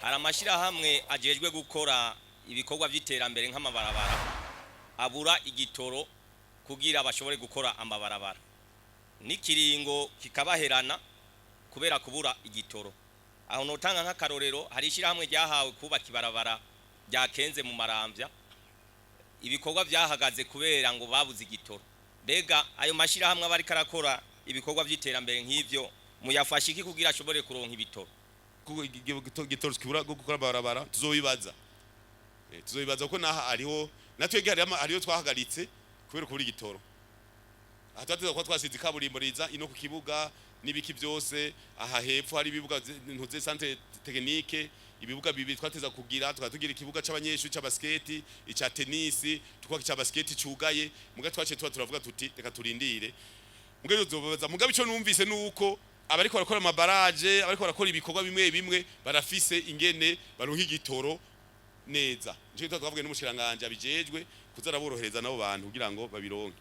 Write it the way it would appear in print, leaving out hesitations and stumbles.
Hari amashyirahamwe ajejwe gukora ibikorwa by'iterambere nk'amabarabara, abura igitoro kugira bashobore gukora amabarabara, n'ikiringo kikabaherana kubera kubura igitoro. Aho notanga nk'akarorero, hari ishyirahamwe ryahawe kubaka ibarabara ryakenze mu Maramvya, ibikorwa byahagaze kubera ngo babuze igitoro. Mbega ayo mashyirahamwe aba ariko arakora ibikorwa by'iterambere nk'ivyo, muyafasha iki kugira ashobore kuronka ibitoro? Kuko igitoro kibura gukora barabara, tuzobibaza. Tuzobibaza ko naha hariho natwebwe hariho twahagaritse kubera kubura igitoro. Aha twateza kuba twasize ikaburimbo riza ino ku kibuga n'ibiki byose. Aha hepfo hari ibibuga, ntuze centre technique, ibibuga bibiri twateza kugira, tukaba tugira ikibuga c'abanyeshuri ca basket, ica tennis, tukubaka ica basket cugaye. Muga twaciye tuba turavuga tuti reka turindire. Muga tuzobaza. Muga ico numvise nuko abariko barakora amabaraje, abariko barakora ibikorwa bimwe bimwe, barafise ingene baronka igitoro neza. Nico gituma twavuye n'umushikiranganje abijejwe kuza araborohereza nabo bantu kugira ngo babironke.